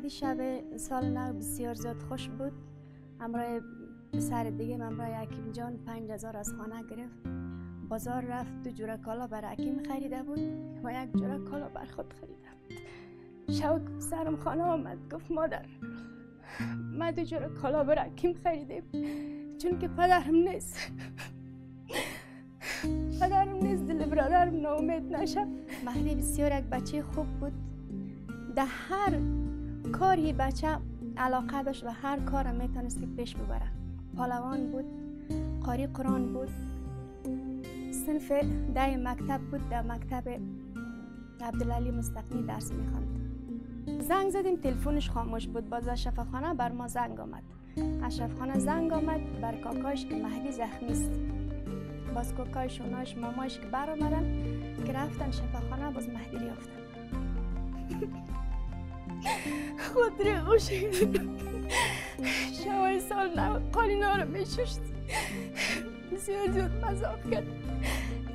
مهدی شب سال نو بسیار زیاد خوش بود. همراه پسر دیگه همراه حکیم جان 5000 از خانه گرفت، بازار رفت، 2 جوره کالا بر حکیم خریده بود و 1 جوره کالا بر خود خریده بود. شب سرم خانه آمد، گفت مادر ما 2 جوره کالا بر حکیم خریدیم، چون که پدرم نیست، پدرم نیست، دل برادرم ناامید نشه. مهدی بسیار یک بچه خوب بود، در هر کاری بچه علاقه داشت و هر کار میتونست که پیش ببره. پهلوان بود، قاری قرآن بود، صنف 10 مکتب بود، در مکتب عبدالعلی مستقنی درس میخواند. زنگ زدیم تلفنش خاموش بود. باز از شفاخانه بر ما زنگ آمد، از شفاخانه زنگ آمد بر کاکایش که مهدی زخمی است. باز کاکایش اوناش مامایش که بر آمدن که رفتن شفاخانه، باز مهدی رو یافتن. خاطره خوش شوای سال نو قالینا رو میششت، بسیار زیاد مذاق کرد،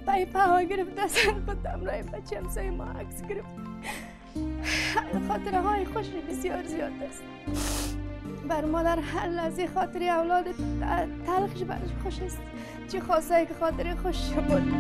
پای پاها گرفت دست خود همراه بچه همسایه ما عکس گرفت. خاطره های خوش بسیار زیاد است بر مادر. هر لحظه خاطره اولاد تلخش برش خوش است، چه خواسته که خاطره خوش بود.